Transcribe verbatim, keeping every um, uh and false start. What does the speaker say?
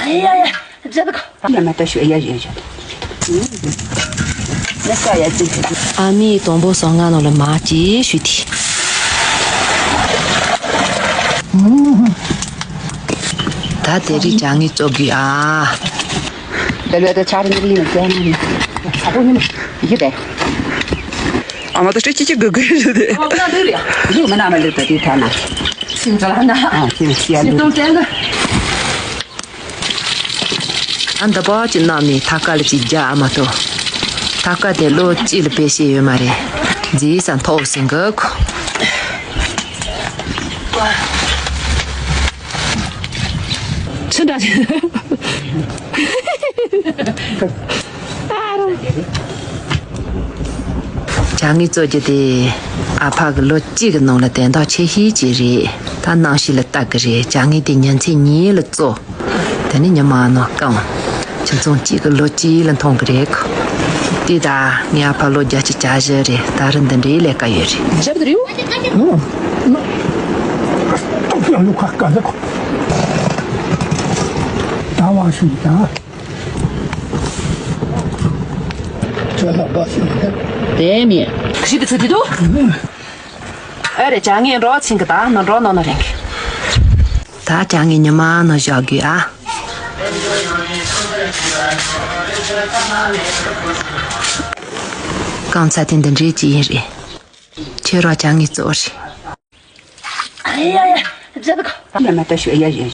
ཨ་ཡ་ཡ། ཇ་དགོ་ཡ་མ་ཏོ་ཤོད་ཡ་ཡ་ཡ། ཨ་མས་དང་པོ་སོ་ལྔ་ནང་ལ་མ་ཅི་ཞུས་ཏེ། ད་དེ་རིང་ཅ་དངོས་བཙོ་དགོས་ཨ། དེ་ལས་དེ་ཆ་རེ་ནི་ཡིན་ནོ་ཅ་ནི་ཡིན། ས་པོ་ནི་ཡི་དེ། ཨ་མ་ཏོ་སྤྲེལ་ཅི་ཅི་གུ་གུ་ཞུ་དེ། ཨ་མ་ཏོ་ན་དེ་རེད། ཡིན་མ་ན་མ་ལུག་ཏོ་དེ་ཐ་ན། སིམ་ཅ་ལ་ན། ཨ་སིམ་སི་ཡ་ལུག་ཏོ་ཅན་དུ། ཨ་འདི་པ་ཅི་ནང་ནས་ཐ་ཀ་ལ་ཅི་རྒྱ་ཨ་མ་ཏོ། ཐ་ཀ་དེ་ལོ་གཅིག་ལ་བེད་སྤྱད་ཡོད་མ་རེད། རྫིས་སང་ཐོག་ཟིན་གི་ཁོ། ཆི་འདྲ་ཞིག་ཅ་དངོས་བཙོ་རྒྱུ་དེ་ཨ་ཕ་གི་ལོ་གཅིག་གི་ནང་ལ་དོན་དག་ཆེ་ཤོས་ཅིག་རེད། ད་ནང་ཤི་ལ་ལྟ་གི་རེད། ཅ་དངོས་དེ་ཉིན་མཚན་གཉིས་ལ་བཙོ། དེ་ནས་ཉི་མ་ནང་བསྐམ། ཁྱིམ་ཚང་གཅིག་གི་ལོ་གཅིག་ལ་འཐུང་གི་རེད་ཁོ། དེ་ད་ངའི་ཨ་ཕ་ལོ་བརྒྱད་ཅུ་གྱ་བཞི་རེད། ད་རུང་འདི་འདྲའི་ལས་ཀ་ཡོད་རེད། ཞབས་རེད། ལུག་ཁ་དཀར་ཟེར་ཁོ། ད་བ་ཤིང་ད། ཁྱོད་ལ་བ་ཤིང་ད། དེ་མིན། གཞི་དེ་ཚོ་དེ་དུ། ཨ་རེ་ཅ་དངོས་འགྲོ་ཚིང་གི་ད་ནོ་འགྲོ་ནོ་ནོ་རེད། ད་ཅ་དངོས་ཉི་མ་ནོ་བཞག་དགོས་ཨ། རྐང་ཚ་དེ་འདི་འདྲའི་ཅི་ཡིན་རེད། ཁྱེད་རང་ཅ་དངོས་བཙོ་རེད། ཨ་ཡ་ཡ། ཇ་དགོ་ཡ་མ་ཏོ་ཤོད་ཡ་ཡ།